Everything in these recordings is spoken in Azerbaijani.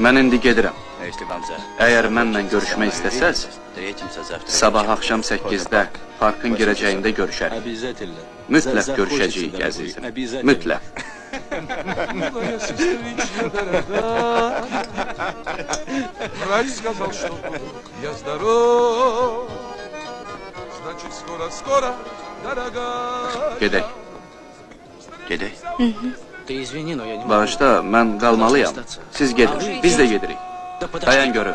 Mən indi gedirəm. Əgər mənlə görüşmək istəsəz, sabah axşam 8-də parkın girəcəyində görüşərik. Mütləq görüşəcəyik, əzizim. Mütləq. Врач сказал, что я здоров. Значит, скоро-скоро, дорогая. Gedək. Gedək. Bağışla, mən qalmalıyam. Siz gedin, biz də gedirik. Dayan görüm.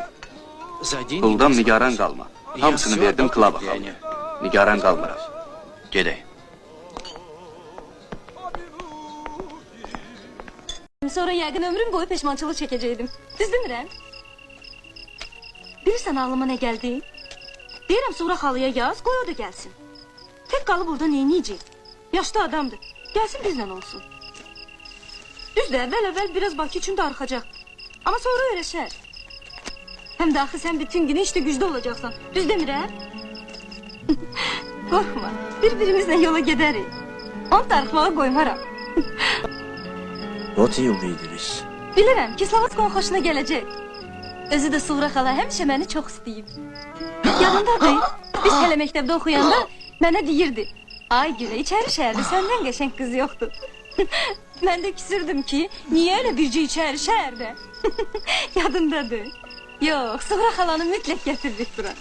Puldan nigaran qalma. Hamısını verdim Klava xala. Nigaran qalmıram. Gedək. Sonra yəqin ömrüm boyu peşmançılıq çəkəcəkdim. Düz demirəm? Bilirsən ağlıma nə gəldi? Deyirəm Suğra xalaya yaz, qoy o da gəlsin. Tək qalıb orada neyniyəcək? Yaşlı adamdır. Gəlsin bizlə olsun. Düzdür, əvvəl-əvvəl biraz Bakı üçün darıxacaq. Amma sonra öyrəşər. Həm də axı sən bütün günü işdə gücdə olacaqsan. Düz demirəm? Qorxma, bir-birimizlə yola gedərik. Onu darıxmağa qoymaram. Вот и увиделись. Bilirəm, Kislovodsk onun xoşuna gələcək. Özü də Suğra xala həmişə məni çox istəyib. Yadındadır, biz hələ məktəbdə oxuyanda mənə deyirdi. Ay Gülə, içəri şəhərdə səndən qəşəng qız yoxdur. Mən də küsürdüm ki, niyə elə bircə içəri şəhərdə? Yadındadır. Yox, Suğra xalanı mütləq gətirdik bura.